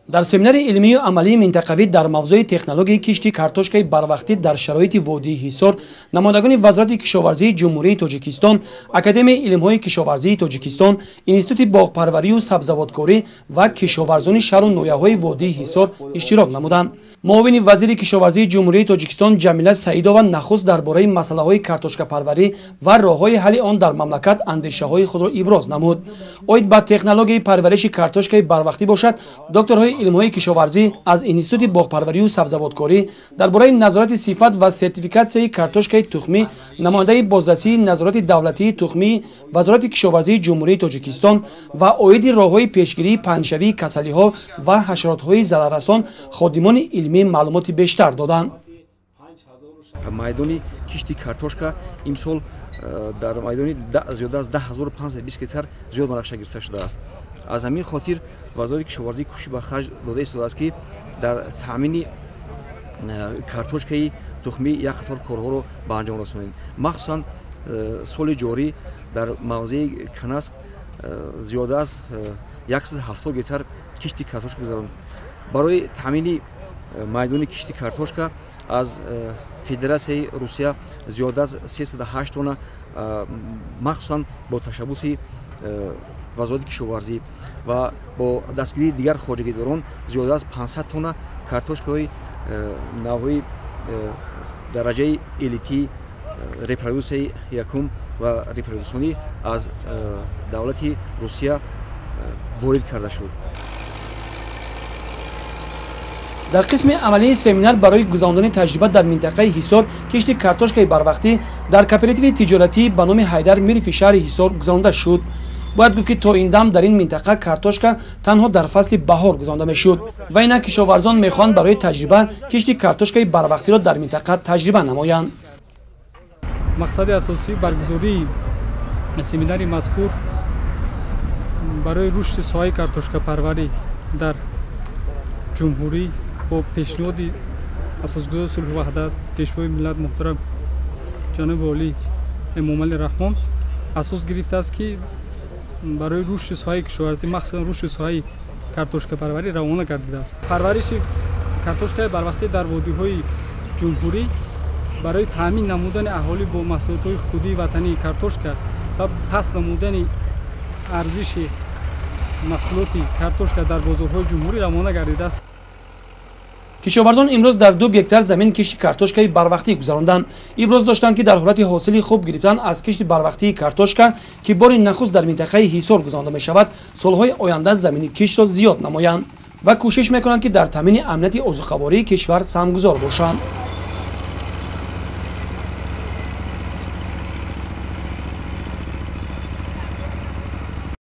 Дар семинари илмию амалии минтақавӣ дар мавзӯи технологияи кишти картошкаи барвақтӣ дар шароити водии Ҳисор намояндагони Вазорати кишоварзии Ҷумҳурии Тоҷикистон, Академияи илмҳои кишоварзии Тоҷикистон, Институти боғпарварию сабзавоткорӣ ва кишоварзони шаҳру ноҳияҳои водии Ҳисор иштирок намуданд. Муовини вазири кишоварзии Ҷумҳурии Тоҷикистон Ҷамила Саидова нахуст дар бораи масъалаҳои картошкапарварӣ ва роҳҳои ҳалли он дар мамлакат андешаҳои худро иброз намуд. Оид ба технологияи парвариши картошкаи барвақтӣ бошад, докторҳои илмҳои кишоварзӣ аз Институти боғпарварию сабзавоткорӣ дар бораи назорати сифат ва сертификатсияи картошкаи тухмӣ, намояндаи бозрасии назорати давлатии тухмии Вазорати кишоварзии Ҷумҳурии Тоҷикистон ва оиди роҳҳои пешгирии паҳншавии касалиҳо ва ҳашаротҳои зараррасон ходимони илмӣ маълумоти бештар доданд. Майдони кишти картошка имсол дар майдони зиёда аз 10520 гектар зиёд ба нақша гирифта шудааст. Аз ҳамин хотир Вазорати кишоварзӣ кӯшиш ба харҷ дода истодааст, ки дар таъмини картошкаи тухмӣ як қатор корҳоро ба анҷом расонем. Махсусан соли ҷорӣ дар мавзеи Канаск зиёда аз 170 гектар кишти картошка гузаронд. Барои таъмини майдони кишти картошка аз Федератсияи Русия зиёда аз 308 тонна, махсусан бо ташаббуси Вазорати кишоварзӣ ва бо дастгирии дигар хоҷагидорон зиёда аз 500 тонна картошкаҳои навъҳои дараҷаи элитӣ, репродуксияи якум ва репродуксионӣ аз давлати Русия ворид карда шуд. Дар қисми амалии семинар барои гузарондани таҷриба дар минтақаи Ҳисор кишти картошкаи барвақтӣ дар кооперативи тиҷоратӣ ба номи Ҳайдар Мирифи шаҳри Ҳисор гузаронда шуд. Бояд гуфт, ки то ин дам дар ин минтақа картошка танҳо дар фасли баҳор гузаронда мешуд ва инак кишоварзон мехоҳанд барои таҷриба кишти картошкаи барвақтиро дар минтақа таҷриба намоянд. Мақсади асосии баргузории семинари мазкур барои рушди соҳаи картошкапарварӣ дар ҷумҳурӣ бо пешниҳоди асосгузори сулҳу ваҳдат, пешвои миллат муҳтарам ҷаноби олӣ Эмомалӣ Раҳмон асос гирифтааст, ки барои рушди соҳаи кишоварзӣ, махсусан рушди соҳаи картошкапарварӣ равона гардидааст. Парвариши картошкаи барвақтӣ дар водиҳои ҷумҳурӣ барои таъмин намудани аҳолӣ бо маҳсулотҳои худии ватании картошка ва паст намудани арзиши маҳсулоти картошка дар бозорҳои ҷумҳурӣ равона гардидааст. Кишоварзон имрӯз дар 2 гектар замин кишти картошкаи барвақтӣ гузаронданд. Иброз доштанд, ки дар ҳолати ҳосили хуб гирифтан аз кишти барвақтии картошка, ки бори нахуст дар минтақаи Ҳисор гузаронда мешавад, солҳои оянда замини киштро зиёд намоянд ва кӯшиш мекунанд, ки дар таъмини амнияти озуқавории кишвар саҳмгузор бошанд.